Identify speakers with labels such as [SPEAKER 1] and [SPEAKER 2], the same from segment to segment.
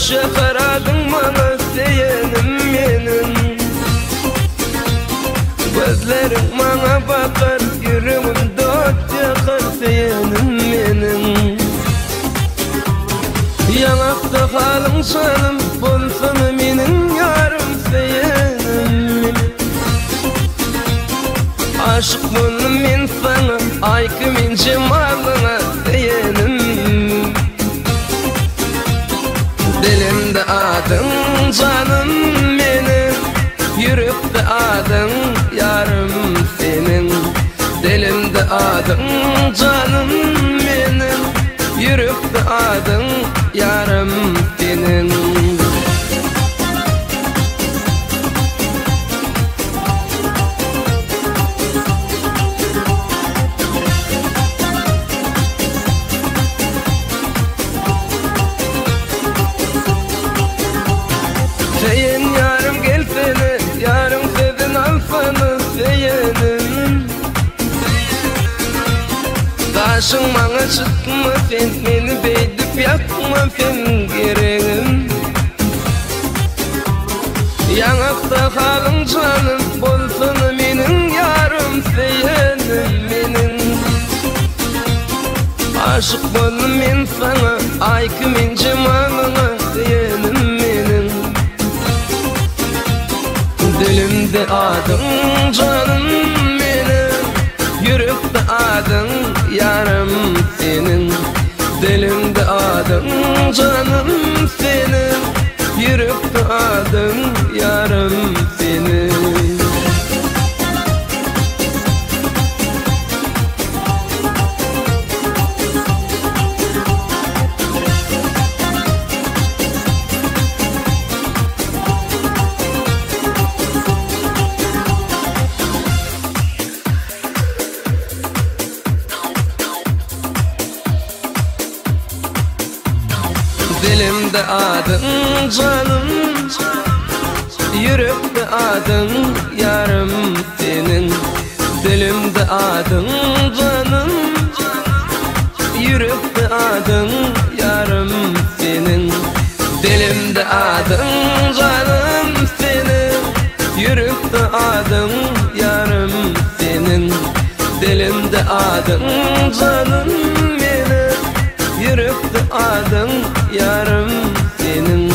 [SPEAKER 1] Hoş ýakar adyň maňa söýenim meniň. Gözleriň maňa bakar, ýüregimde ot ýakar söýenim meniň. Ýaňakda halyň janym, bolsana meniň ýarym söýenim meniň. Aşyk boldum men saňa, aý kimin jemalyňa söýenim. Dilimde adyň janym meniň, ýürekde adyň ýarym seniň. Dilimde adyň janym meniň, ýürekde adyň ýarym seniň. Söýen ýarym gelsene, ýaryň sözün alsana söýenim. Daşyň maňa çytma sen, meni beýdip ýakma sen geregim. Ýaňakda halyň janym, bolsana meniň ýarym söýenim meniň. Aşyk boldum men saňa, aý kimin jemalyňa söýenim meniň. Dilimde adyň janym meniň, ýürekde adyň ýarym seniň. Dilimde adyň janym seniň, ýürekde adyň ýarym seniň. Dilimde adyň janym, Ýürekde adyň ýarym seniň. Dilimde adyň janym, Ýürekde adyň ýarym seniň. Dilimde adyň janym seniň, Ýürekde adyň ýarym seniň. Dilimde adyň janym meniň, Ýürekde adyň ýarym seniň.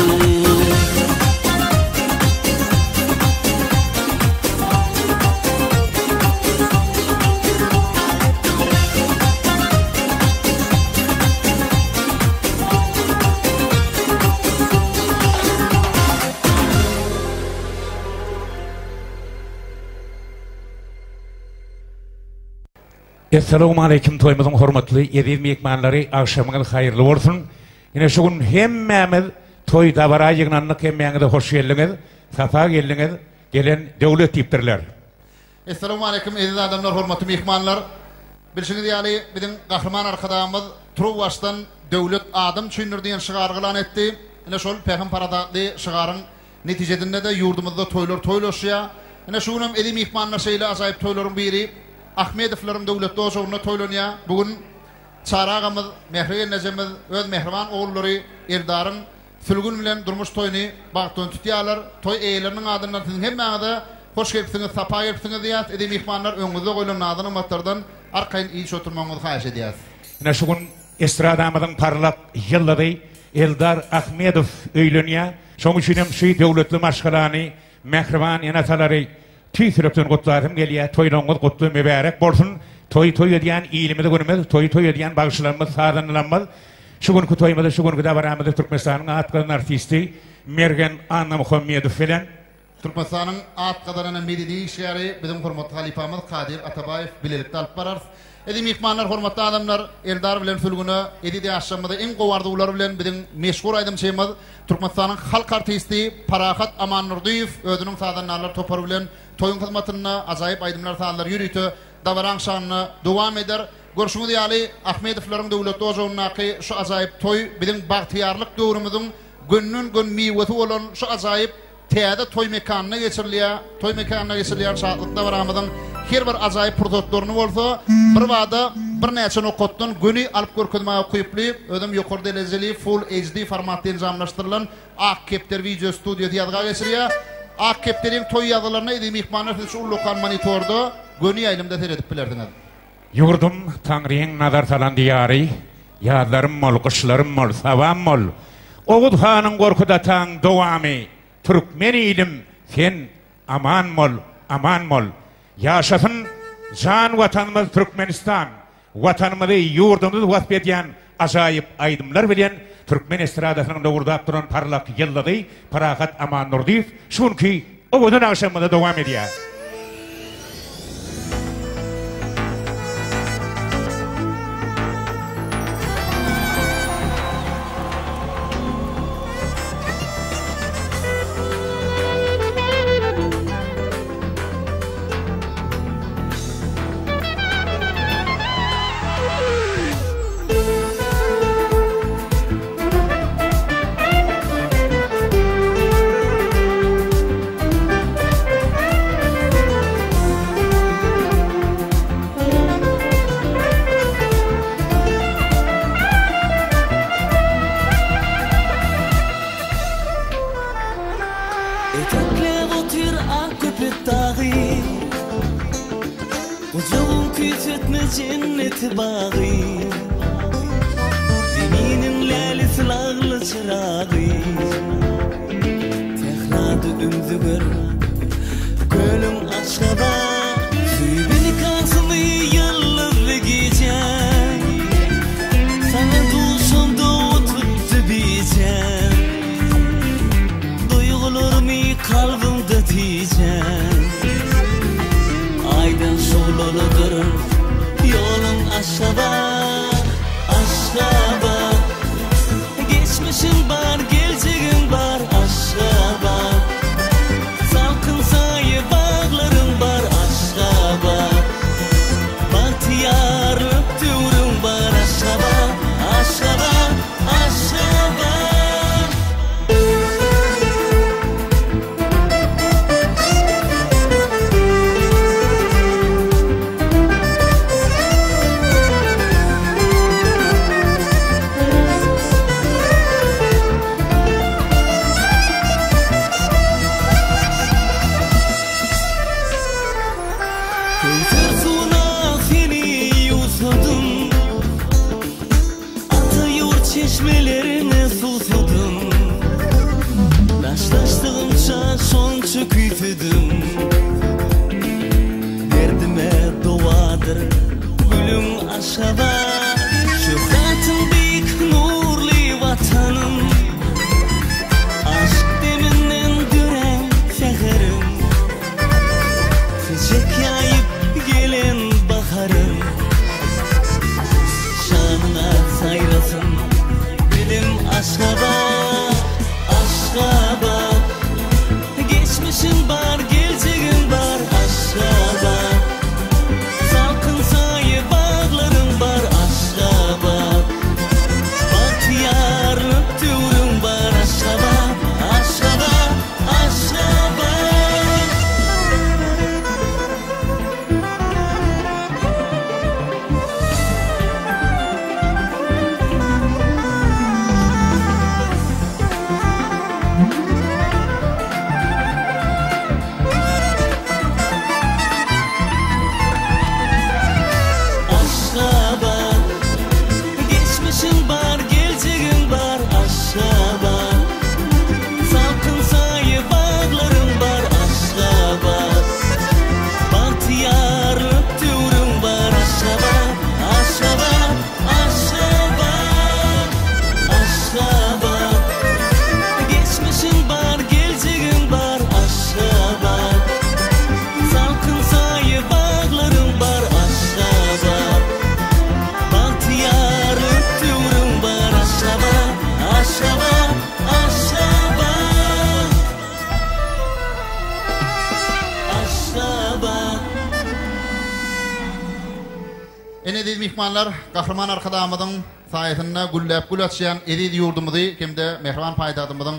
[SPEAKER 2] Essalawmaleýkim toýumyzyň hormatly eziz myhmanlary agşamyňyz haýyrly bolsun. Ine şu gün hemmämiz toý dabara ýygnandyk hemmäňize hoş geldiňiz sapa geldiňiz gelen döwlet diýipdirler.
[SPEAKER 3] Essalawmaleýkim eziz adamlar hormatly myhmanlar. Bilşiňiz ýaly biziň Gahryman Arkadagymyz turuwbaşdan Döwlet adam üçindir diýen şygary yglan etdi. Ine şol pähim-parasatly şygaryň netijesinde-de ýurdumyzda toýlar toýlaşýar. Ine şu günem eziz myhmanlar şeýle ajaýyp toýlaryň biri Ahmedowlaryň döwletli ojagynda toýlanýar. Bu gün Çary agamyz, Mähri gelnejemiz öz mähriban ogullary Eldaryň Sülgün bilen durmuş toýuny bagtdan tutýarlar. Toý eýeleriniň adyndan siziň hemmäňize hoş gelipsiňiz, sapa gelipsiňiz diýýäs. Eziz myhmanlar, öňüňizde goýlan nazy-nygmatlardan arkaýyn iýiş oturmagyňyzy haýyş edýäs.
[SPEAKER 2] Ine şu gün estradamyzyň parlak ýyldyzy Eldar Ahmedow öýlenýär. Şonuň üçin hem şu döwletli maşgalany, mähriban ene-atalary Tüýs ýürekden gutlasym gelýär, toýlaryňyz gutly mübärek bolsun! Toýy toý edýän ilimiz günümiz, toýy toý edýän bagşylarymyz, sazandalarymyz. Şu günki toýumyzy, şu günki dabaramyzy Türkmenistanyň at gazanan artisti Mergen Annamuhammedow bilen.
[SPEAKER 3] Türkmenistanyň at gazanan medeni işgäri biziň hormatly halypamyz Kadyr Atabaýew bilelikde alyp bararys. Eziz myhmanlar, hormatly adamlar, Eldar bilen Sülgüne, eziz ýaşlarymyza iň gowy arzuwlar bilen biziň meşhur aýdymçymyz, Türkmenistanyň halk artisti Parahat Amandurdyýew özüniň sazandarlar topary bilen toýuň hyzmatynda ajaýyp aýdymlar-sazlar ýörite dabaraň şanyna dowam eder. Görşüňiz ýaly, Ahmedowlaryň döwletli ojagyndaky şu ajaýyp toý biziň bagtyýarlyk döwrümiziň gönden-gön miwesi bolan şu ajaýyp Täze toý mekanynda geçirilýär. Toý mekanynda geçirilýän şatlyk dabaramyzyň her bir ajaýyp pursatlaryny bolsa birbada birnäçe nokatdan göni alyp görkezmäge ukyply, özem ýokary derejeli Full HD formatda enjamlaşdyrylan Ak kepder wideo studiýasy ýazga geçirýär. Ak kepderiň toý ýazgylaryna eziz myhmanlar siz şu ullakan monitorda göni ýaýlymda seredip bilersiňiz.
[SPEAKER 2] Ýurdum Taňryň nazar salan diýary, Ýazlarym bol, gyşlarym bol, sabam bol. Oguz hanyň Gorkut ataň dowamy, Türkmen ilim, sen aman bol, aman bol. Ýaşasyn jan Watanymyz Türkmenistan! Watanymyzy, ýurdumyzy wasp edýän ajaýyp aýdymlar bilen türkmen estradasynyň lowurdap duran parlak ýyldyzy Parahat Amandurdyýew şu günki owadan agşamymyzy dowam edýär.
[SPEAKER 1] Etekläp otyr ak köpet dagy, Gujagyň küýsetme jenneti bagy. Zeminiň lälesi lagly çyragy, Sährada ümzüger kölüň Aşgabat. Söýgi nikasyny ýyldyzly gijäň, Saňa duşamda tutdy bijäm. Duýgularymy kalbymda tijän Aýdan şuglalydyr ýoluň Aşgabat, Aşgabat Geçmişiň bar, geljegiň bar Aşgabat Salkyn saýa baglaryň bar Aşgabat Bagtyýarlyk döwrüň bar Aşgabat, Aşgabat, Aşgabat. Köwser suwuna seni ýuwsadym, Ata ýurt çeşmelerine suwsadym. Daşlaşdygymça şonça küýsedim. Derdime dowadyr gülüň Aşgabat. Şöhratyň beýik nurly Watanym. Aşk deminden dörän säherim. Çiçek ýaýyp gelen baharym. Şanyňa saýrasyn dilim Aşgabat, Aşgabat. Geçmişiň bar, geljegiň bar Aşgabat. Salkyn saýa baglaryň bar Aşgabat. Bagtyýarlyk döwrüň bar Aşgabat, Aşgabat, Aşgabat. Aşgabat, geçmişiň bar, geljegiň bar Aşgabat. Salkyn saýa baglaryň bar Aşgabat. Bagtyýarlyk döwrüň bar Aşgabat, Aşgabat, Aşgabat, Aşgabat. Geçmişiň bar, geljegiň bar Aşgabat. Salkyn saýa baglaryň bar Aşgabat. Bagtyýarlyk döwrüň bar Aşgabat, Aşgabat, Aşgabat. Aşgabat.
[SPEAKER 3] Ine eziz myhmanlar, Gahryman Arkadagymyzyň saýasynda gülläp gül açýan eziz ýurdumyzy hem-de mähriban paýtagtymyzyň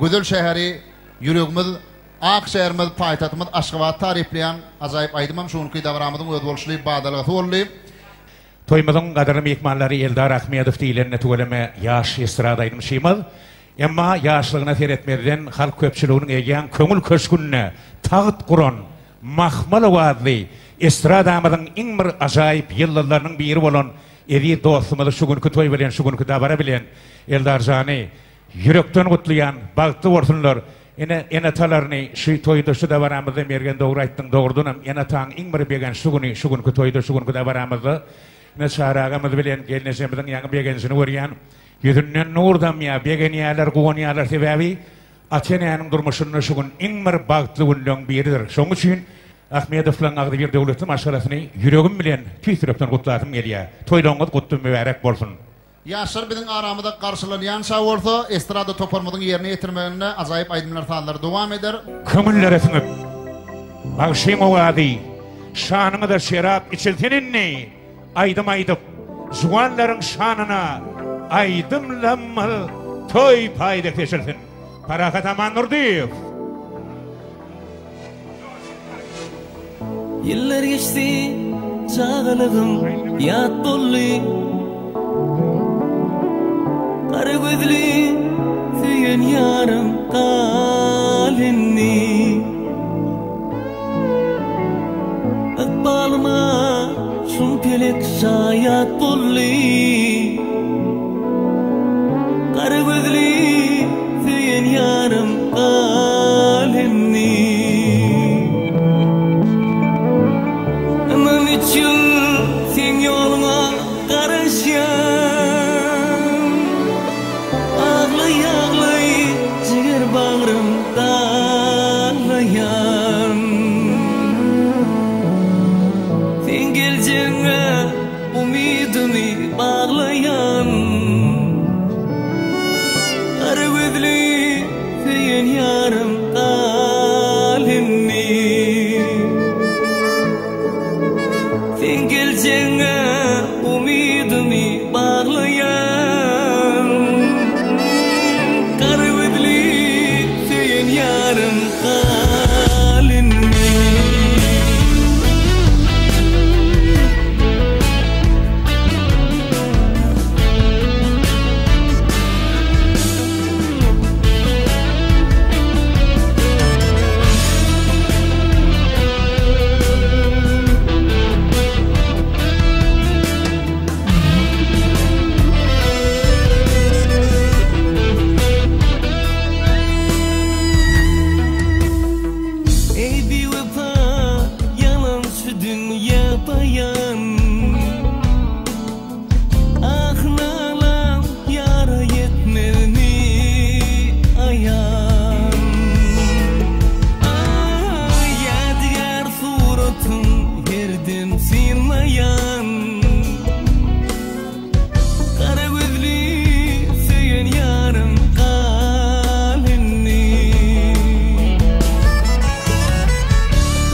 [SPEAKER 3] gözel şäheri, ýüregimiz ak şäherimiz, paýtagtymyz Aşgabaty taryplaýan ajaýyp aýdym hem şu günki dabaramyzyň özboluşly badalgasy boldy.
[SPEAKER 2] Toýumyzyň gadyrly myhmanlary Eldar Ahmedow diýlende tüweleme ýaş estrada aýdymçymyz. Emma ýaşlygyna seretmezden halk köpçüliginiň eýýäm köňül köşgünde tagt guran mahmal owazly estradamyzyň iň bir ajaýyp ýyldyzlarynyň biri bolan eziz dostumyzy şu günki toý bilen şu günki dabara bilen Eldarjany ýürekden gutlaýan bagtly bolsunlar Ene ene-atalaryny şu toýda şu dabaramyzda Mergen dogry aýtdyň dogrudanam ene-ataň iň bir begençli güni şu günki toýda şu günki dabaramyzda ine Çary agamyz bilen gelnejemiziň ýaňy begenjini görýän ýüzünden nur damýar begenýärler guwanýarlar sebäbi ata-enäniň durmuşynda şu gün iň bir bagtly günleň biridir şoň üçin Ahmedowlaň agzybir döwletli maşgalasyny ýüregim bilen tüýs ýürekden gutlasym gelýär toýlaryňyz gutly mübärek bolsun.
[SPEAKER 3] Ýaşlar biziň aramyzda garşylanýança bolsa, estrada toparymyzyň ýerine ýetirmeginde ajaýyp aýdymlar-sazlar dowam eder.
[SPEAKER 2] Köňüllere siňip, bagşyň owazy, Şanyňyza şerap içilsin indi, Aýdym aýdyp, juwanlaryň şanyna Aýdymlamyz toý paýda seçilsin. Parahat Amandurdyýew.
[SPEAKER 1] Ýyllar geçdi, çagalygym ýat boldy. Gara gözli söýen ýarym gal indi. Ykbalyma şum pelek şaýat boldy. Gara gözli söýen ýarym gal indi. Ynam üç ýyl seň ýoluňa garaşýan. Aglaý-aglaý jiger bagrym daglaýan. Seň geljegiňe Umydymy baglaýan Gara gözli söýen ýarym gal indi Seň geljegiňe umydymy baglaýan Gara gözli söýen ýarym gal indi. Eý biwepa ýalançy dünýä baýan Ah nalam ýara ýetmezmi aýan Ah ýadygär suratyň her dem synlaýan Gara gözli söýen ýarym gal indi.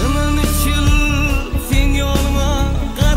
[SPEAKER 1] Ynan üç ýyl seň ýoluňa garaşýan.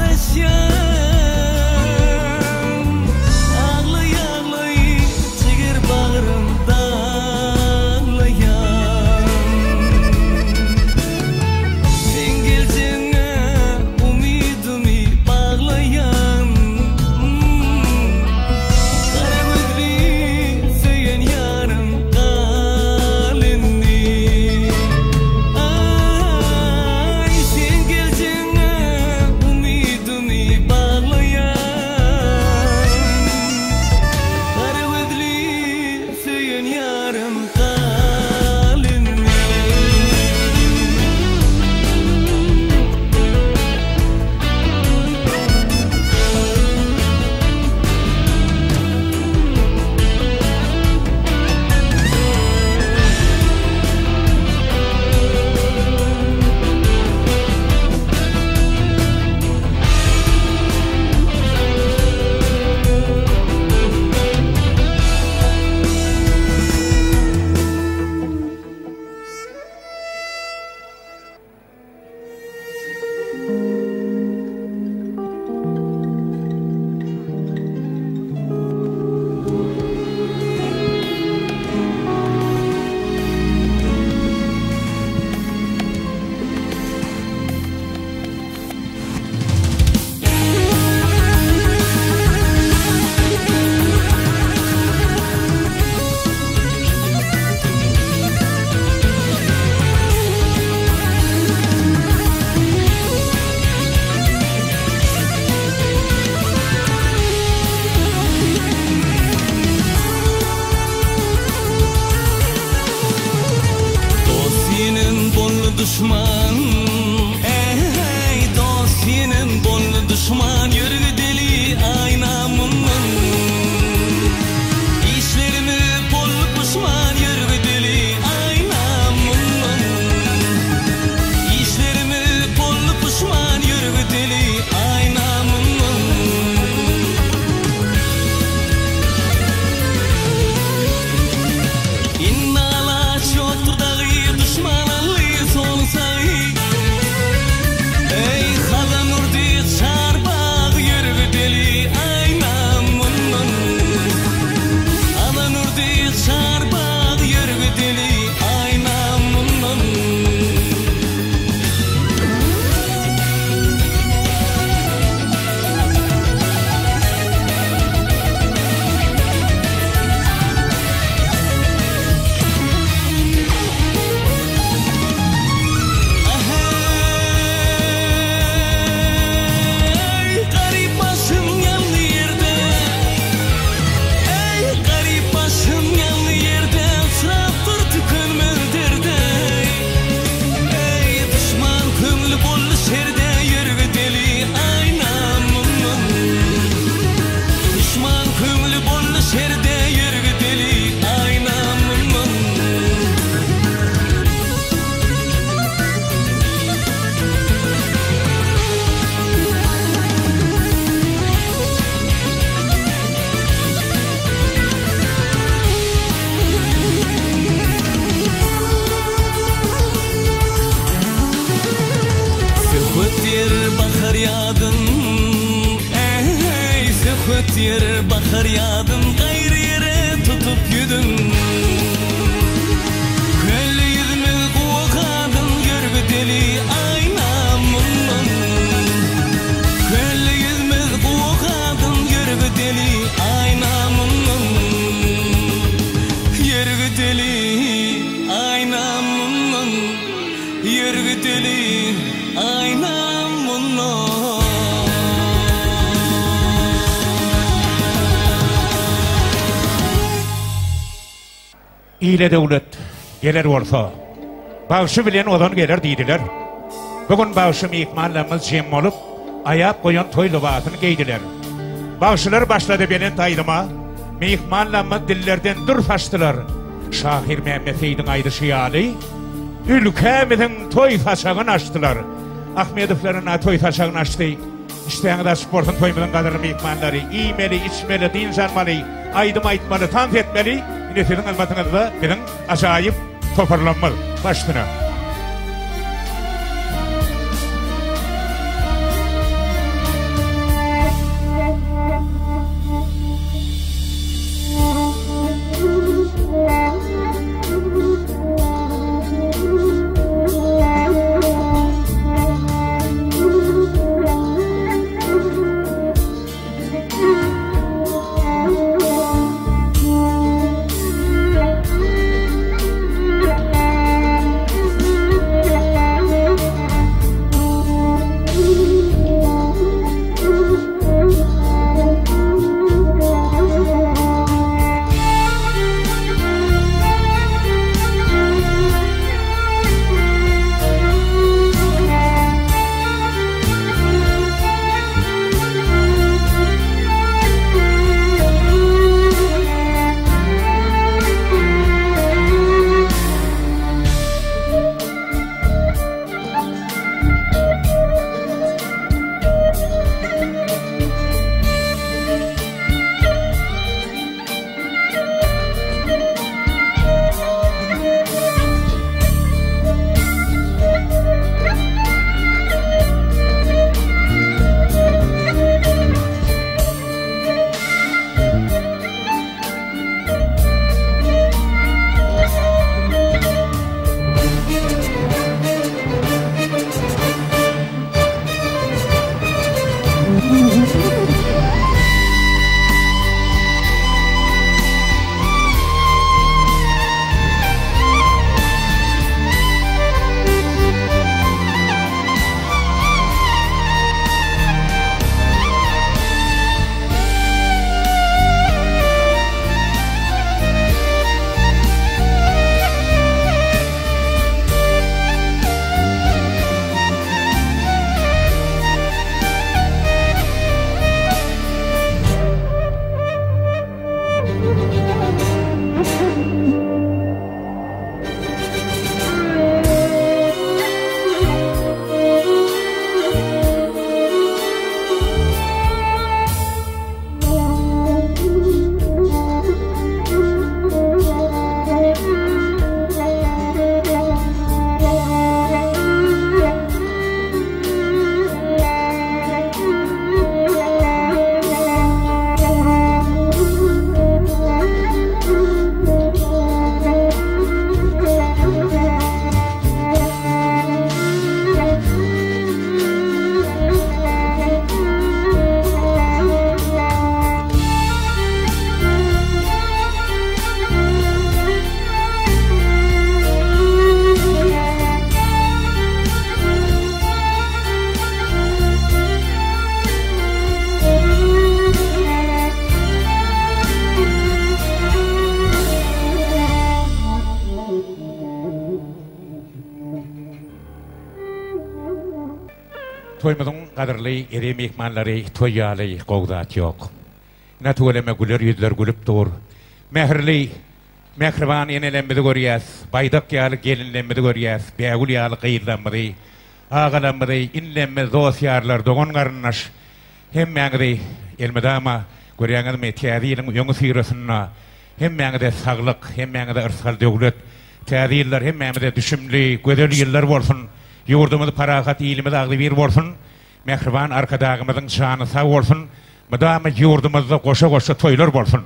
[SPEAKER 1] duşman ýör gideli aýna mundan. Işlerimiz boldy puşman ýör gideli aýna mundan. Işlerimiz boldy puşman ýör gideli aýna mundan. Indi alaç ýokdur dagy duşman aldy soluň sagy. Eý hazan urdy çar bagy ýör gideli aýna mundan. Hazan urdy çar bagy ýör gideli aýna mundan. Eý, garyp başym ýanly ýerde, Eý, garyp başym ýanly ýerde, Syrapdyr tükenmez derde. Eý, duşman köňli boldy şerde, Ýör gideli aýna mundan. Duşman köňli boldy şerde, Ýör gideli aýna mundan. Söhbet ýer bahar ýadyn, Eý, söhbet ýer bahar ýadyn, Gaýry ýere tutup ýüzün. Köl ýüzümiz guwa gadyn, Ýör gideli aýna mundan. Köl ýüzümiz guwa gadyn, Ýör gideli aýna mundan. Ýör gideli aýna mundan. Ýör gideli aýna mundan.
[SPEAKER 2] Ile döwlet geler bolsa, bagşy bilen ozan geler diýdiler. Bu gün bagşy myhmanlarymyz jem bolup, aýap goýan toý lybasyny geýdiler. Bagşylar başlady belent aýdyma, myhmanlarymyz dillerden dür saçdylar. Şahyr Mämmet Seýidiň aýdyşy ýaly, ülkämiziň toý saçagyny açdylar. Ahmedowlar ynha toý saçagyny açdy. Işdäňiz açyk bolsun toýumyzyň gadyrly myhmanlary. Iýmeli, içmeli, dynç almaly, aýdym aýtmaly, tans etmeli. Ine siziň hyzmatyňyzda biziň ajaýyp toparlarymyz. Baş üstüne. Toýumyzyň gadyrly eziz myhmanlary toý ýaly gowy zat ýok. Ine tüweleme güler ýüzler gülüp dur. Mähirli, mähriban enelemmizi görýäs, baýdak ýaly gelinlemmizi görýäs, bägül ýaly gyzlammyzy, agalamyzy, inlemmiz, dost-ýarlar, dogan-garyndaş hemmäňizi elmydama görýäňizmi täze ýylyň öňüsyrasynda hemmäňize saglyk, hemmäňize yrsgal-döwlet, täze ýyllar hemmämize düşümli, gözel ýyllar bolsun! Ýurdumyz parahat, ilimiz agzybir bolsun! Mähriban Arkadagymyzyň jany sag bolsun! Mydama ýurdumyzda goşa-goşa toýlar bolsun!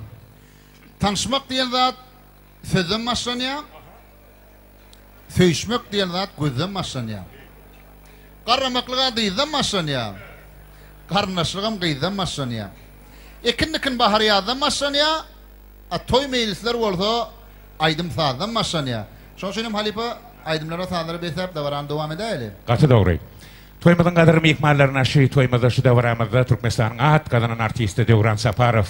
[SPEAKER 3] Tanyşmak diýen zat sözden başlanýar. Söýüşmek diýen zat gözden başlanýar. Garramaklyg-a dyzdan başlanýar. Garyndaşlygam gyzdan başlanýar. Ekin-dikin bahar-ýazdan başlanýar. A toý-meýlisler bolsa aýdym-sazdan başlanýar. Şonuň üçin hem halypa aýdymlara, sazlara besläp dabarany dowam edäýeli.
[SPEAKER 2] Gaty dogry. Toýumyzyň gadyrly myhmanlaryna şu toýumyzda, şu dabaramyzda Türkmenistanyň at gazanan artisti Döwran Saparow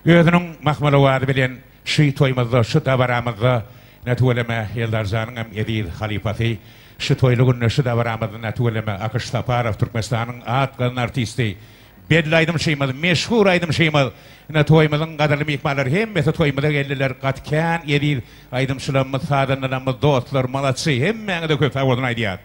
[SPEAKER 2] özüniň mahmal owazy bilen şu toýumyzda, şu dabaramyzda ine tüweleme Eldarjanyň hem eziz halypasy şu toýly günde, şu dabaramyzda ine tüweleme Akyş Saparow Türkmenistanyň at gazanan artisti Belli aýdymçymyz, meşhur aýdymçymyz. Ine toýumyzyň gadyrly myhmanlary hemmesi toýumyza geldiler. Gaty kän eziz aýdymçylarymyz, sazandalarymyz, dostlar, malaçy hemmäňize köp sag bolsun aýdýas.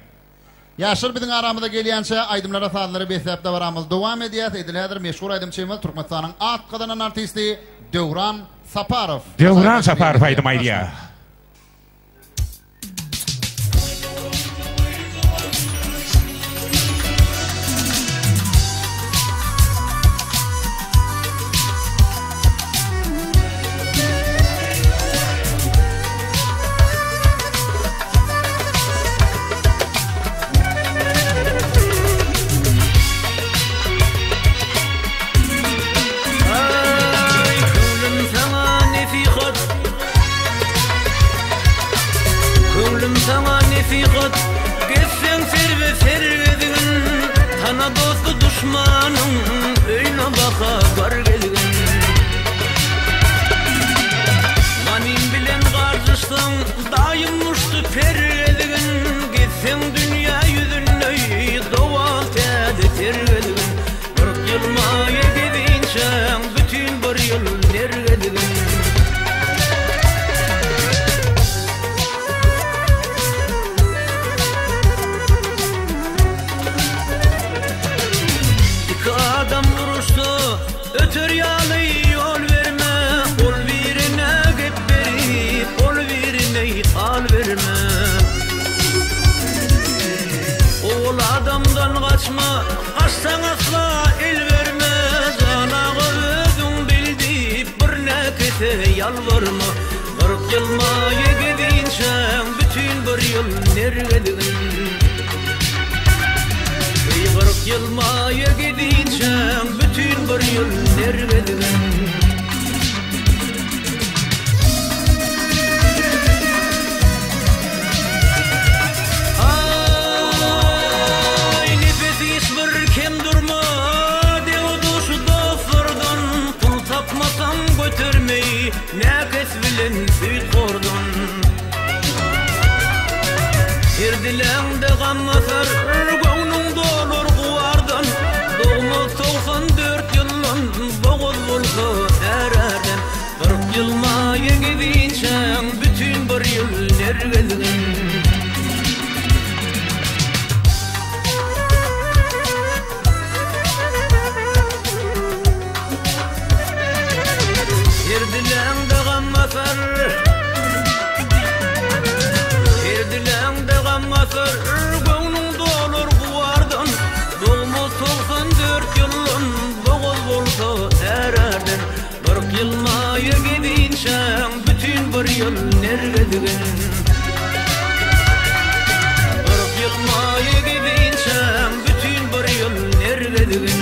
[SPEAKER 3] Ýaşlar biziň aramyza gelýänçä aýdymlara sazlara besläp dabaramyzy dowam edýäs. Edil häzir meşhur aýdymçymyz Türkmenistanyň at gazanan artisti Döwran Saparow.
[SPEAKER 2] Döwran Saparow aýdym aýdýar.
[SPEAKER 1] Aý köňlüm saňa nesihat Köňlüm saňa nesihat Gezseň serbe ser gezgin Tana dosty duşmanyň Öýüne baka bar gelgin Ganym bilen garjyşsaň Daýym muşdy per gezgin Gezseň dünýä ýüzünde Dowam täze ser gezgin 40 ýyl maýa gezinçäň Bütin bir ýyl ner gezgin. Iki adam uruşsa, öter ýaly ýol berme, Ol birine gep berip, ol birine hal berme. Owal adamdan gaçma, gaçsaň asla el berme, Jan aga özüň bil diýip, bir näkese ýalbarma. 40 ýyl maýa gezinçäň, bütin bir ýyl ner gezgin. Eý, 40 ýyl maýa gezinçäň, bütin bir ýyl ner gezgin. Aý, nepes iş bir kem durma, Dew-duş dostlardan pul tapmasaň götermeý, Näkes bilen süýthordan. Her diläňde gam basar, Göwnüň dolar gubardan, Dogmaz 94 ýyldan, Bogaz bolsa är-ärden. 40 ýyl maýa gezinçäň, Bütin bir ýyl ner gezgin. Her diläňde gam basar, Her diläňde gam basar, Göwnüň dolar gubardan, Dogmaz 94 ýyldan, Bogaz bolsa är-ärden. 40 ýyl maýa gezinçäň, Bütin bir ýyl ner gezgin. 40 ýyl maýa gezinçäň, Bütin bir ýyl ner gezgin.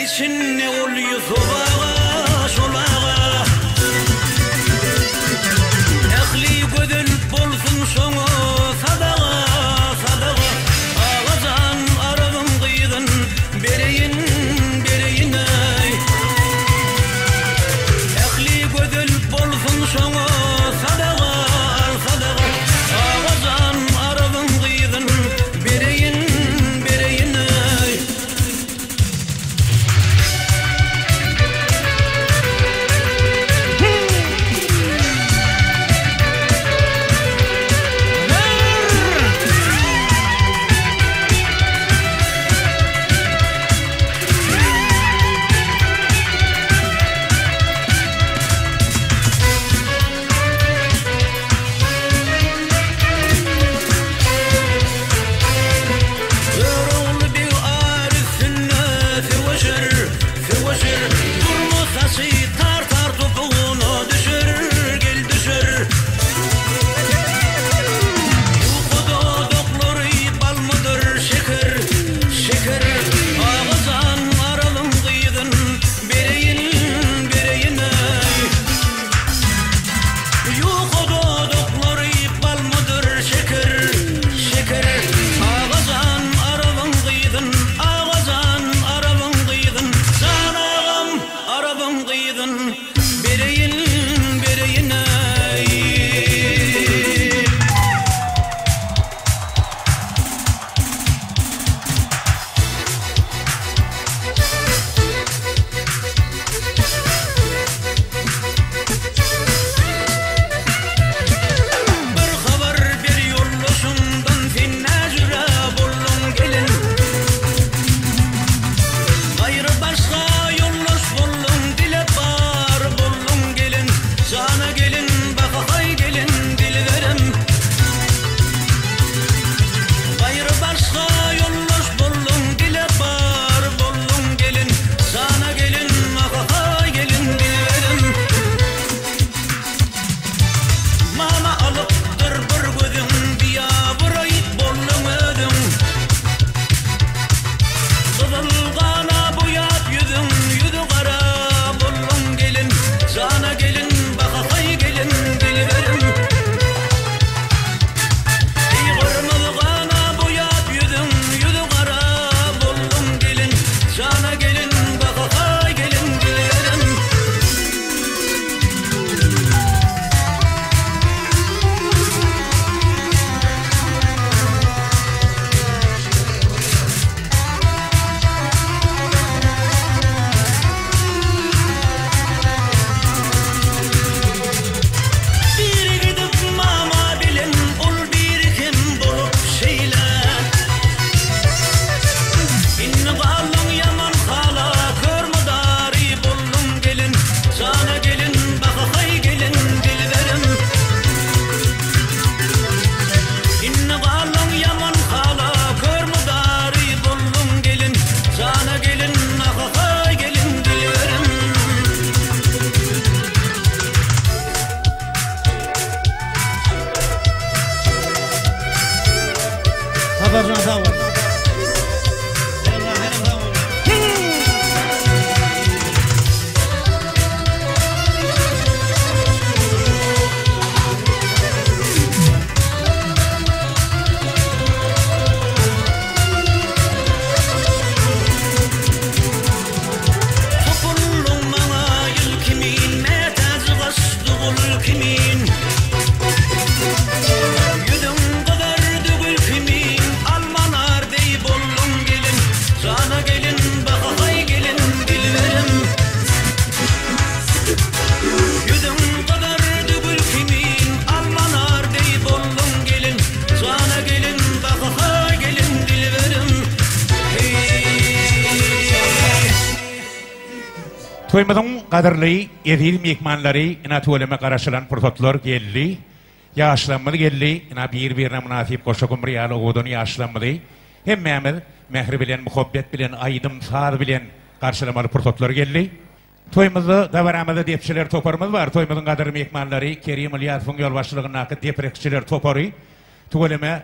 [SPEAKER 1] Içinde ol Ýusup aga, şol aga. Ähli gözel bolsun şoňa sadaga, sadaga. Aga jan Arabyň gyzyn bereýin, bereýin-eý. Ähli gözel bolsun şoňa sadaga, sadaga. Aga jan Arabyň gyzyn bereýin, bereýin-eý. Görogly beg ar üstünde söweşer, söweşer, Durma saçy tar-tar topugyna düşer, gel düşer. Ýuka dodaklary balmydyr şeker, şeker, Aga jan Aralyň gyzyn bereýin, bereýin-eý. Ýuka dodaklary balmydyr şeker, şeker. Aga jan Arabyň gyzyn, aga jan Arabyň gyzyn, Jan agam Arabyň gyzyn bereýin, bereýin-eý. Bir habar ber ýoldaşyňdan sen näjüre bolduň gelin Gaýry başga ýoldaş bolduň dile bar bolduň gelin Jana gelin bahahaý gelin dilberim Gaýry başga ýoldaş bolduň dile bar bolduň gelin Jana gelin ahahaý gelin dilberim Mama alypdyr bir gözüň biabraý bolduň özüň Gyzyl gana boýap ýüzüň ýüzi gara bolduň gelin Jana gelin bahahaý gelin dilberim Eý gyrmyzy gana boýap ýüzüň, ýüzi gara bolduň gelin, Jana gelin, bahahaý gelin dilberim. Biri gidip mama bilen ol biri hem bolup şeýle. Indi galdyň ýaman hala kör mydary bolduň gelin jana gelin bahahaý gelin dilberim. Indi galdyň ýaman hala kör mydary bolduň gelin jana gelin ahahaý gelin dilberim.
[SPEAKER 4] Saparjan sag bol. Eyvallah senem sag bol.
[SPEAKER 1] Topuldyň maňa ýyl kimin, Mätäji gaçdy gul kimin. Ýüzüň gyzardy gül kimin, Alma nar deý bolduň gelin. Jana gelin, bahahaý gelin, dilberim. Ýüzüň gyzardy gül kimin, Alma nar deý bolduň gelin. Jana gelin, bahahaý gelin, dilberim. Heý.
[SPEAKER 2] Toýumyzyň gadyrly eziz myhmanlary ina tüweleme garaşylan pursatlar geldi. Ýaşlarymyz geldi. Ina bir-birine mynasyp goşa gumry ýaly owadan ýaşlarymyzy hemmämiz mähir bilen, muhabbet bilen, aýdym-saz bilen garşylamaly pursatlar geldi. Toýumyzda dabaramyzda depçiler toparymyz bar. Toýumyzyň gadyrly myhmanlary Kerim Ylýasowyň ýolbaşçylygyndaky deprekçiler topary tüweleme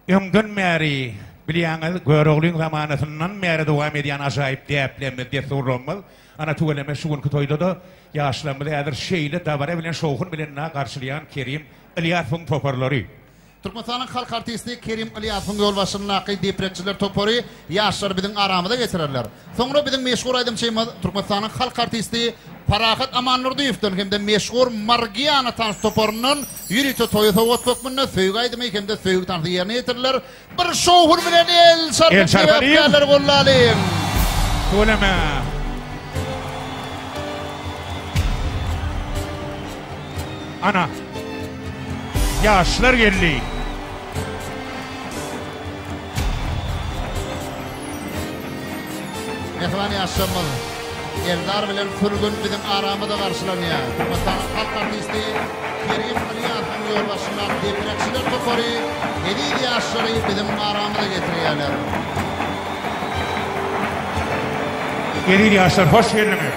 [SPEAKER 2] öňden bäri. Bilýäňiz, Göroglyň zamanasyndan bäri dowam edýän ajaýyp däplerimiz, dessurlarymyz. Ana, tüweleme, şu günki toýda-da ýaşlarymyzy häzir şeýle dabara bilen, şowhun bilen garşylaýan Kerim Ylýasowyň toparlary.
[SPEAKER 3] Türkmenistanyň halk artisti Kerim Ylýasowyň ýolbaşçylygyndaky deprekçiler topary ýaşlary biziň aramyza getirerler. Soňra biziň meşhur aýdymçymyz, Türkmenistanyň halk artisti Parahat Amandurdyýewden hem-de meşhur Margiana tans toparyndan ýörite toýa sowgat hökmünde söýgi aýdymy hem-de söýgi tansy ýerine ýetiriler. Bir şowhun bilen el çarpyp sebäpkärleri gollalyň.
[SPEAKER 2] Tüweleme. Ana. Ýaşlar geldi.
[SPEAKER 3] Mähriban ýaşlarymyz, Eldar bilen Sürgün biziň aramyzda garşylanýar. Türkmenistanyň halk artisti Kerim Ylýasowyň ýolbaşçylygyndaky deprekçiler topary eziz ýaşlary biziň aramyza getirýärler.
[SPEAKER 2] Eziz ýaşlar hoş geldiňiz.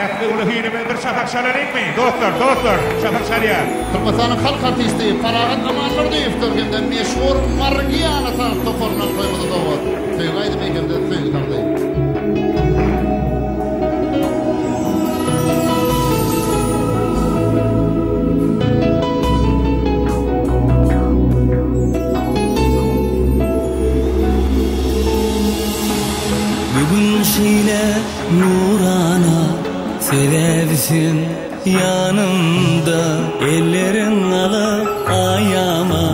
[SPEAKER 2] Ähli uly hinimiz bir çapak çalalyňmy? Dostlar, dostlar, çapak çalýas.
[SPEAKER 3] Türkmenistanyň halk artisti Parahat Amandurdyýewdir hem-de meşhur Margiana tans toparyndan toýumyza sowgat. Söýgi aýdymy hem-de söýgi tansy.
[SPEAKER 1] Bu gün şeýle Nurana sebäbi sen ýanymda Elleriň alyp aýama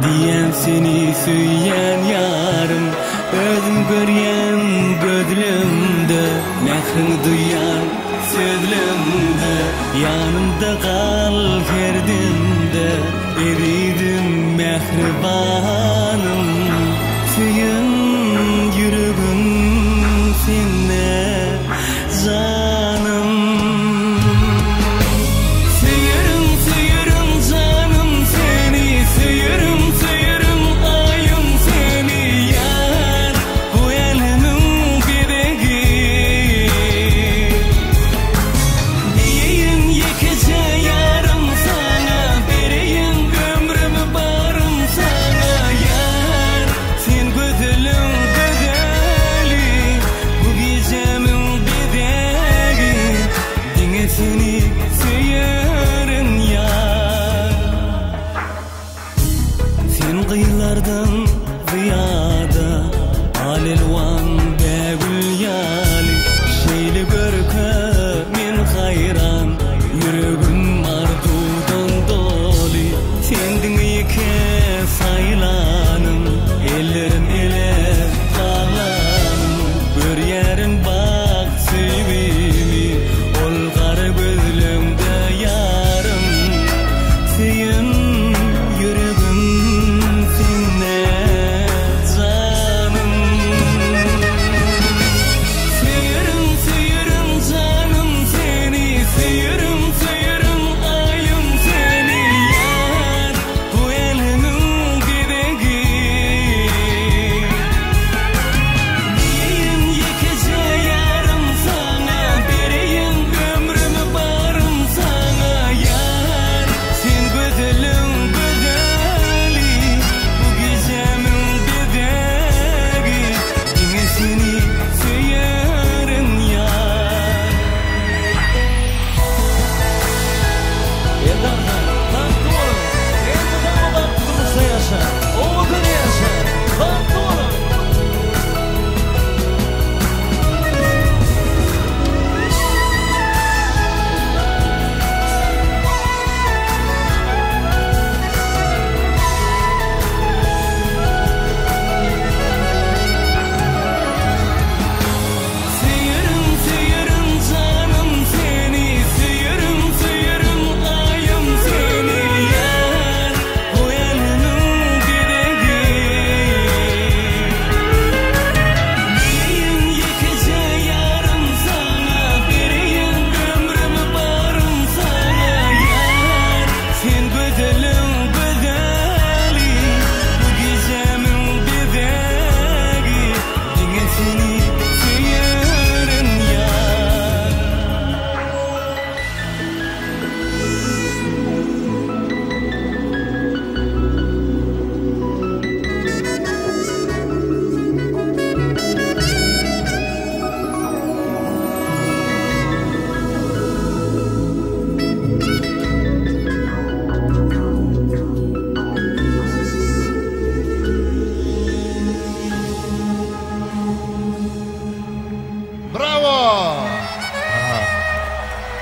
[SPEAKER 1] Diýýän seni söýýän ýarym Özüm görýän gözlemde Mähriňi duýýan sözlemde Ýanymda gal her demde Ezizim mähribanym Söýen ýüregim sende janym. Söýerin söýerin janym seni Söýerin söýerin aýym seni Ýar bu älemiň bezegi Diýeýin ýekeje ýar.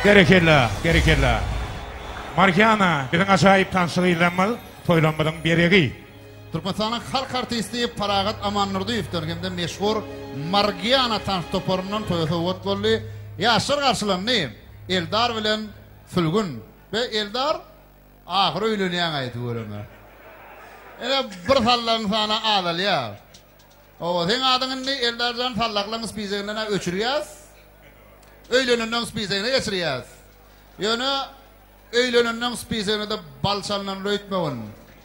[SPEAKER 2] Berekella, berekella. Margiana biziň ajaýyp tansçy gyzlarymyz, toýlarymyzyň bezegi.
[SPEAKER 3] Türkmenistanyň halk artisti Parahat Amandurdyýewden hem-de meşhur Margiana tans toparyndan toýa sowgat boldy. Ýaşlar garşylandy. Eldar bilen Sülgün. Be Eldar ahyr öýlenýäň-aý tüweleme. Ine bir sallagyň sany azalýar. Hawa, seň adyň indi Eldarjan sallaklaň spiseginden-ä öçürýäs. Öýlenenleň spisegine geçirýäs. Ýöne öýlenenleň spisegine-de bal çalynan öýtmegin.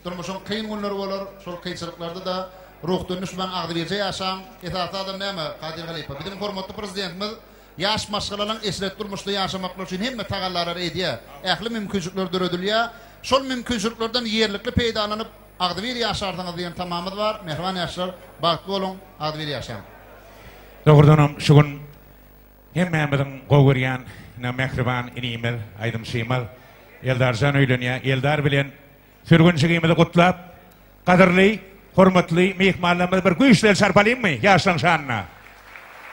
[SPEAKER 3] Durmuşyň kyn günleri bolar, şol kynçylyklarda-da ruhdan düşmän agzybirje ýaşaň. Esasy zadam näme, Kadyr halypa, biziň hormatly Prezidentimiz ýaş maşgalalaň eşretli durmuşda ýaşamaklary üçin hemme tagallalary edýär. Ähli mümkinçilikler döredilýär. Şol mümkinçiliklerden ýerlikli peýdalanyp, agzybir ýaşarsyňyz diýen tamamyz bar. Mähriban ýaşlar, bagtly boluň, agzybir ýaşaň!
[SPEAKER 2] Dogrudanam, şu gün Hemmämiziň gowy görýän ine mähriban inimiz, aýdymçymyz Eldarjan öýlenýär. Eldar bilen sürgünjigimizi gutlap, gadyrly, hormatly myhmanlarymyzy bir güýçli el çarpalyňmy ýaşlaň şanyna.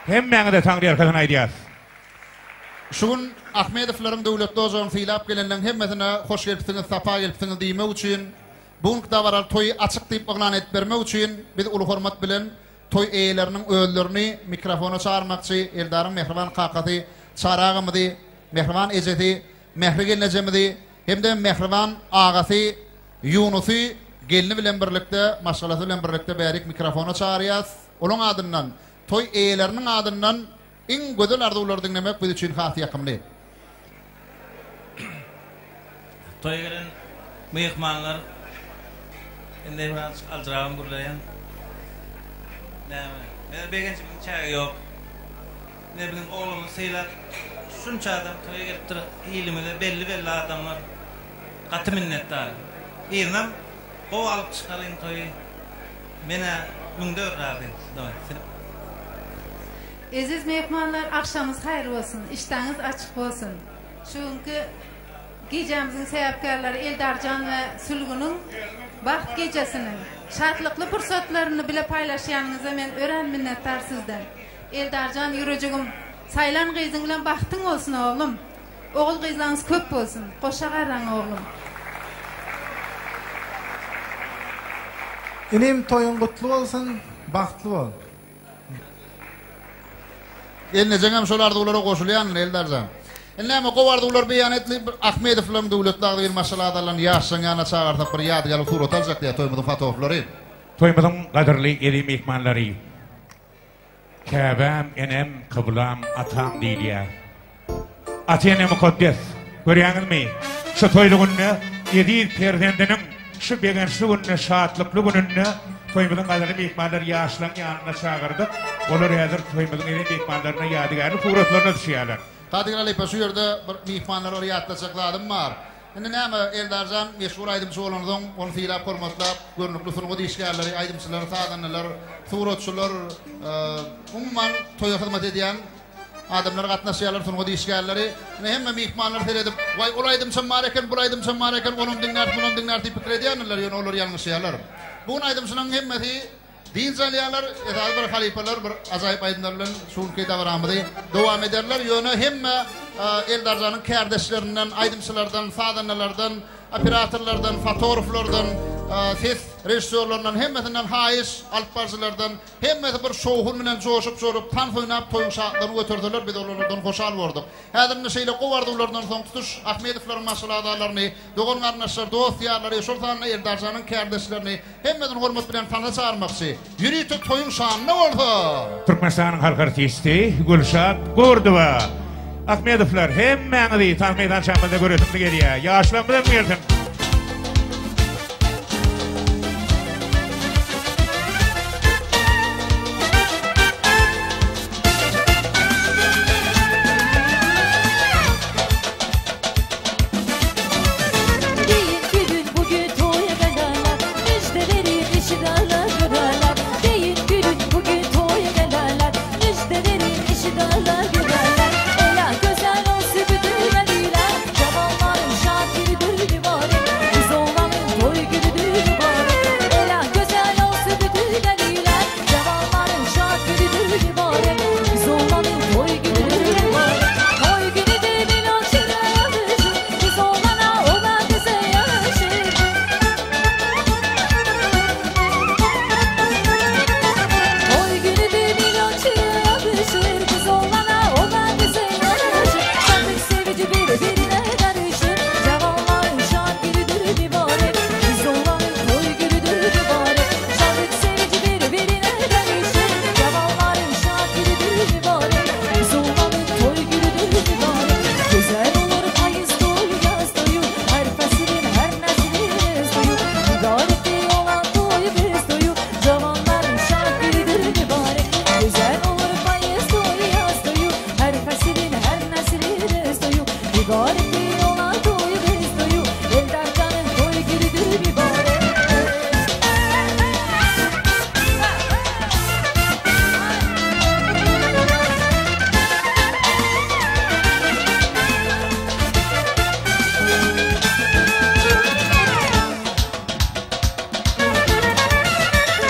[SPEAKER 2] Hemmäňize taňryýalkasyn aýdýas.
[SPEAKER 3] Şu gün Ahmedowlaryň döwletli ojagyny sylap gelenleň hemmesine hoş gelipsiňiz, sapa gelipsiňiz diýmek üçin, bu günki dabaraly toýy açyk diýip yglan edip bermek üçin biz uly hormat bilen Toý eýeleriniň özlerini mikrofona çagyrmakçy, Eldaryň mähriban kakasy Çary agamyzy, mähriban ejesi Mähri gelnejemizi hem-de mähriban agasy Ýunusy gelni bilen birlikde, maşgalasy bilen birlikde bärik mikrofona çagyrýas. Olaň adyndan, toý eýeleriniň adyndan iň gözel arzuwlary diňlemek biz üçin has ýakymly.
[SPEAKER 4] Toýa gelen myhmanlar indi birazjyk aljyrabam gürleýän. Näme? Meniň begenjimiň çägi ýok. Ine biziň oglumyzy sylap şunça adam toýa gelipdir. Ilimize belli-belli adamlar. Gaty minnetdar. Yzynam gowy alyp çykalyň toýy. Men-ä müňde bir razy.
[SPEAKER 5] Eziz myhmanlar agşamyňyz haýyr bolsun, işdäňiz açyk bolsun. Şu günki gijämiziň sebäpkärleri Eldarjan we Sülgüniň bagt gijesiniň şatlykly pursatlaryny bile paýlaşýanyňyza men örän minnetdar sizden. Eldarjan ýürejigim saýlan gyzyň bilen bagtyň bolsun oglum. Ogul gyzlaňyz köp bolsun. Goşa garraň oglum.
[SPEAKER 6] Inim toýuň gutly bolsun, bagtly bol.
[SPEAKER 3] Gelnejeňem şol arzuwlara goşulýandyr Eldarjan. Indi näme gowy arzuwlar beýan edilip bir Ahmedowlaryň döwletli agzybir maşgala agzalaryny ýaşlaryň ýanyna çagyrsak bir ýadygärlik surat aljak diýýär toýumyzyň fotoflary.
[SPEAKER 2] Toýumyzyň gadyrly eziz myhmanlary! Käbäm, enem, kyblam, atam diýilýär. Ata-ene mukaddes. Görýäňizmi, şu toýly günde eziz perzendiniň şu begençli günde, şatlykly gününde toýumyzyň gadyrly myhmanlary ýaşlaryň ýanyna çagyrdyk. Olar häzir toýumyzyň eziz myhmanlaryna ýadygärlik suratlaryna düşýärler.
[SPEAKER 3] Kadyr halypa, şu ýerde bir myhmanlara bir ýatlatjak zadym bar. Indi näme, Eldarjan meşhur aýdymçy bolansoň, ony sylap-hormatlap, görnükli sungat işgärleri, aýdymçylar, sazandalar, suratçylar, umuman, toýa hyzmat edýän Adamlar gatnaşýarlar, sungat işgärleri. Ine, hemme myhmanlar seredip, Waý, ol aýdymçam bar eken, bul aýdymçam bar eken, onam diňläris, munam diňläris diýip pikir edýändirler, ýöne olar ýalňyşýarlar. Bu gün aýdymçylaryň hemmesi dynç alýarlar, esasy bir halypalar bir ajaýyp aýdymlar bilen şu günki dabaramyzy dowam ederler. Ýöne hemme Eldarjanyň kärdeşlerinden, aýdymçylardan, sazandalardan, operatorlardan, fotograflardan, ses režissýorlaryndan hemmesinden haýyş, alypbaryjylardan, Hemmesi bir şowhun bilen joşup-jorup, tans oýnap toýuň şatlygyny göterseler, biz olardan hoşal bordyk. Häzir indi şeýle gowy arzuwlardan soň tutuş Ahmedowlaryň maşgala agzalaryny, dogan-garyndaşlar, dost-ýarlary, şol sanda Eldarjanyň kärdeşlerini hemmesini hormat bilen tansa çagyrmakçy. Ýörite toýuň şanyna bolsa!
[SPEAKER 2] Türkmenistanyň halk artisti Gülşat Gurdowa. Ahmedowlar, hemmäňizi tans meýdançamyzda göresimiz gelýär. Ýaşlarymyz hem gelsin.
[SPEAKER 7] Mübarek olan toyu kız toyu Eldarcan'ın toy günüdür mübarek.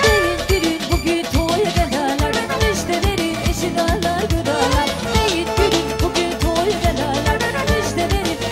[SPEAKER 7] Deyin gülün bugün toy edenler Müjde verin eşidarlar gıdalar Deyin gülün bugün toy edenler Müjde verin.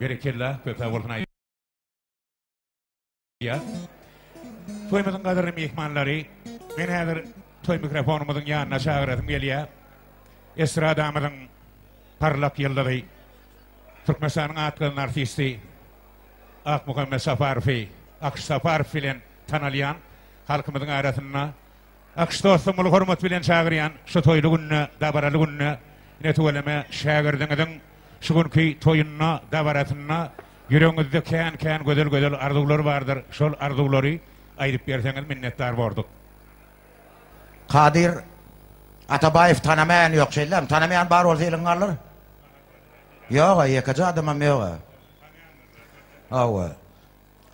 [SPEAKER 2] Berekella, köp sag bolsun aýdýas. Toýumyzyň gadyrly myhmanlary, men häzir toý mikrofonymyzyň ýanyna çagyrasym gelýär. Estradamyzyň parlak ýyldyzy, Türkmenistanyň at gazanan artisti Akmuhammet Saparowy, Akyş Saparow bilen tanalýan halkymyzyň arasynda Akyş dostum uly hormat bilen çagyrýan şu toýly günde, dabaraly günde ine tüweleme şägirdiňiziň şu günki toýunda, dabarasynda ýüregiňizde kän-kän gözel-gözel arzuwlar bardyr, şol arzuwlary aýdyp berseňiz minnetdar bordyk.
[SPEAKER 8] Kadyr Atabaýew tanamaýan ýok şeýlemi? Tanamaýan bar bolsa eliňi galdyr. Ýoga, ýekeje adamam ýoga. Hawa.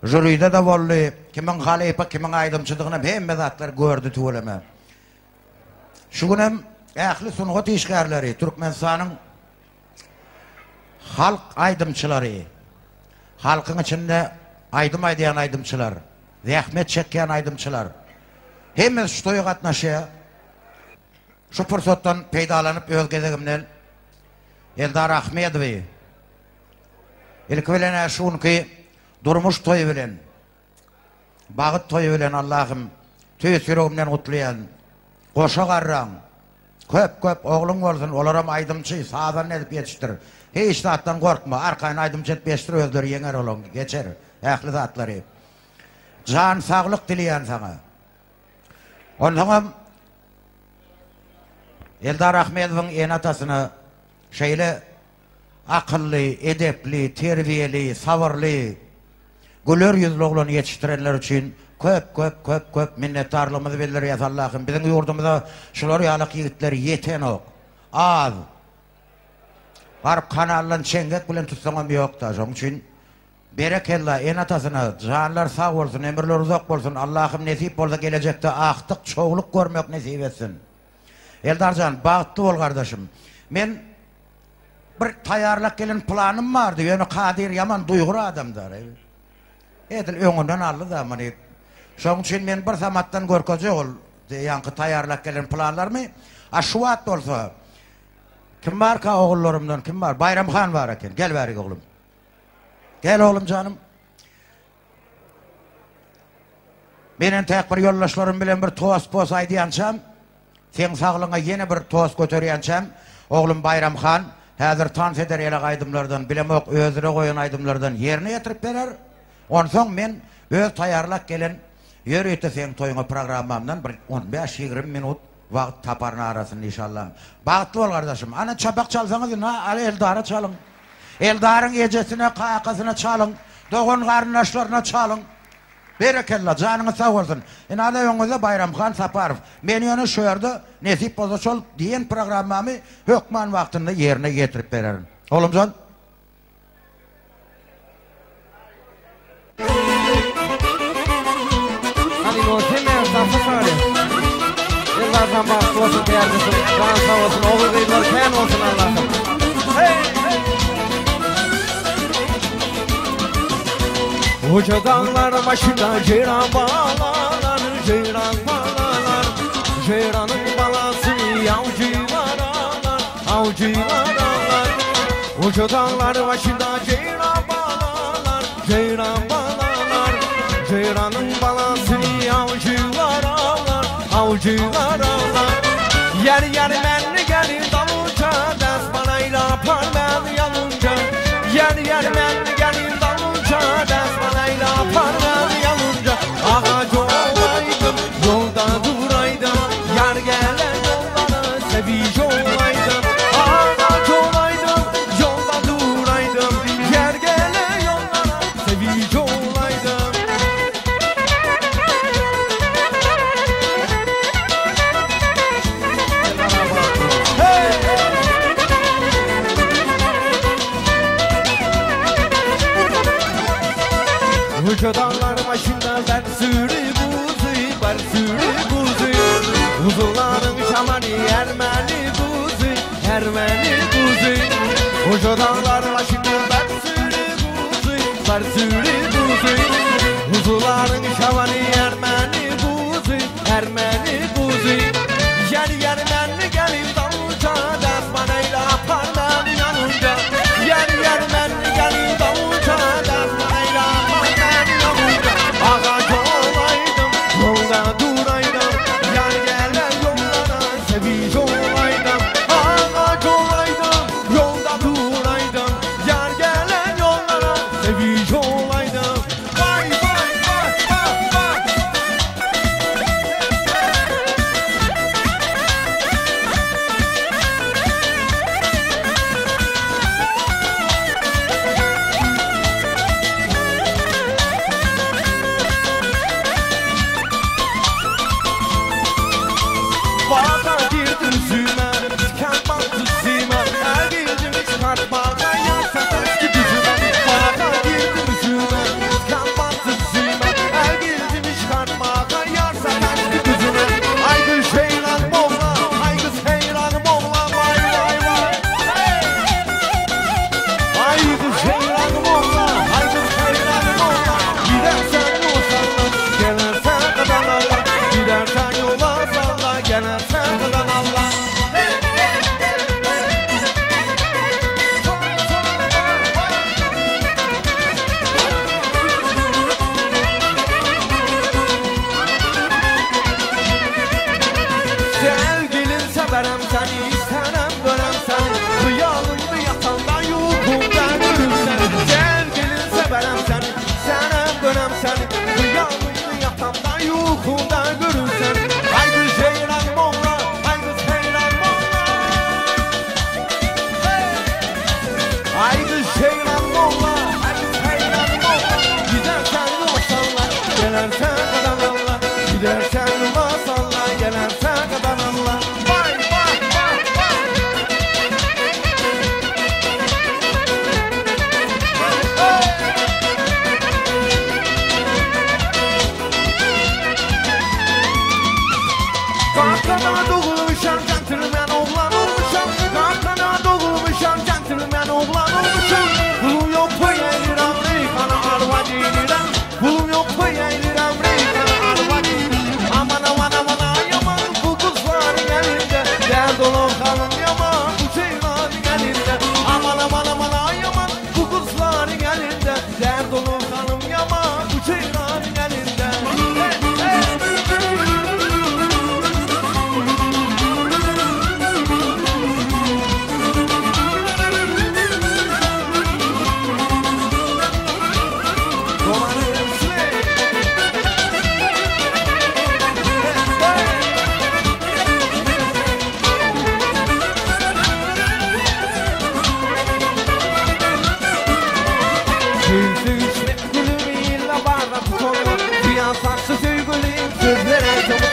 [SPEAKER 8] Žuride-de boldy. Kimiň halypa, kimiň aýdymçydygynam hemme zatlar gördi tüweleme. Şu günem ähli sungat işgärleri, Türkmenistanyň halk aýdymçylary, halkyň içinde aýdym aýdýan aýdymçylar, zähmet çekýän aýdymçylar hemmesi şu toýa gatnaşýar. Şu pursatdan peýdalanyp öz gezegimden Eldar Ahmedowy ilki bilen-ä şu günki durmuş toýy bilen, bagt toýy bilen Allahym tüýs ýüregimden gutlaýan. Goşa garraň, köp-köp ogluň bolsun, olaram aýdymçy, sazanda edip ýetişdir. Hiç zatdan gorkma, arkaýyn aýdymçy edip ýetişdir, özleri ýeňer olaň, geçer ähli zatlary. Jan saglyk dileýän saňa. Onsoňam Eldar Ahmedowyň ene-atasyna şeýle akylly, edepli, terbiýeli, sabyrly, güler ýüzli oglany ýetişdirenleri üçin köp, köp, köp, köp minnetdarlygymyzy bildirýäs Allahym. Biziň ýurdumyza şular ýalak ýigitler ýetenok. Az. Baryp kanaldan çeňňek bilen tutsaňam ýok-da. Şonuň üçin berekella ene-atasyna janlary sag bolsun, ömürleri uzak bolsun. Allahym nesip bolsa gelejekde agtyk, çowluk görmek nesip etsin. Eldarjan bagtly bol gardaşym. Men bir taýýarlap gelen planym bardy, ýöne Kadyr ýaman duýgur adamda. Edil öňünden aldy-da muny. Şonuň üçin men bir samatdan görkezjek ol ýaňky taýýarlap gelen planlarymy. A şu wagt bolsa kim barka ogullarymdan kim bar? Baýram han bar eken. Gel bärik oglum. Gel oglum janym. Men entäk bir ýoldaşlarym bilen bir tost-post aýdýançam, seň saglygyňa ýene bir tost göterýänçäm, oglum Baýram han häzir tans eder elek aýdymlardan, bilemok özüne goýan aýdymlardan ýerine ýetirip berer. Onsoň men öz taýýarlap gelen ýörite seň toýuňa programmamdan bir on bäş-ýigrimi minut wagt taparyn arasynda inşallah. Bagtly bol gardaşym. Ana çapak çalsaňyz ina al Eldara çalyň. Eldaryň ejesine, kakasyna çalyň, dogan-garyndaşlaryna çalyň. Berekella, janyňyz sag bolsun. Ine-de öňüňizde Baýramhan Saparow. Men ýöne şu ýerde nesip bolsa şol diýen programmamy hökman wagtynda ýerine ýetirip bererin. Oglumjan.
[SPEAKER 9] Hany ýol hemmäňiz tansa çagaly. Eldarjan bagtly bolsun kärdeşim. Jan sag bolsun ogul gyzlar kän bolsun Allahym. Hey! Uca dağlar başında ceyran balalar, ceyran balalar. Ceyranın balası avcılar ağlar, avcılar ağlar. Uca dağlar başında ceyran balalar, ceyran balalar. Ceyranın balası avcılar ağlar, avcılar ağlar. Yer yer menli gelin dalınca, ders banayla apar beni yanınca. Yer yer menli gelin dalınca, ders banayla apar beni yanınca. Ağac olaydım, yolda duraydım, yar gelen yollara sevici olaydım. Ağac olaydım, yolda duraydım, yer gelen yollara sevici olaydım. Hey! Uca dağlar başında ben sürü buzu, ben sürü buzu. Kuzuların şamanı Ermeni kuzu, Ermeni kuzu. Uca dağlar başında ben sürü buzu, ben sürü buzu. Kuzuların şamanı Ermeni kuzu, Ermeni kuzu. Yer yer menli gelin dalınca, ders bana ile apar beni yanınca. Yer yer menli gelin dalınca,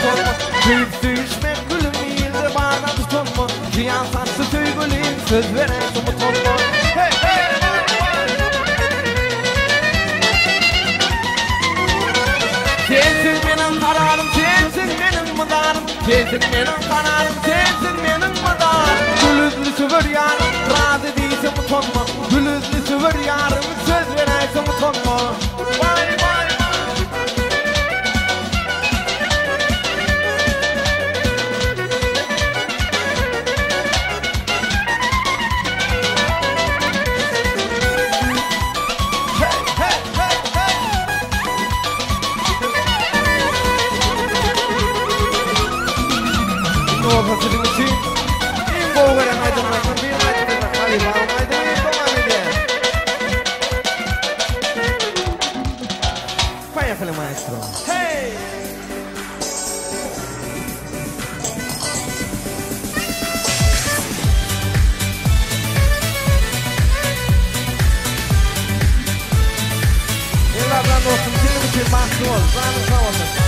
[SPEAKER 9] utanma. Söýüp söýüşmek gülüm ilde bardan tutunma. Zyýan saçdy söýgülim söz beräýsem utanma. Hey hey! Sensiň meniň kararym, sensiň meniň mydarym, Sensiň meniň kararym, sensiň meniň mydarym. Gül ýüzli söwer ýarym, razy diýsem utanma, Gül ýüzli söwer ýarym, söz beräýsem utanma. Waý, waý, waý. Hey, hey, hey, hey! Indi bolsa siziň üçin iň gowy gören aýdymlarymdan birini aýdyp bermek halypamyň aýdymy dowam edýär. Poýehali maestro. Hey! Ellerden dostum seniň üçin bagtly bol. Janyň sag bolsun.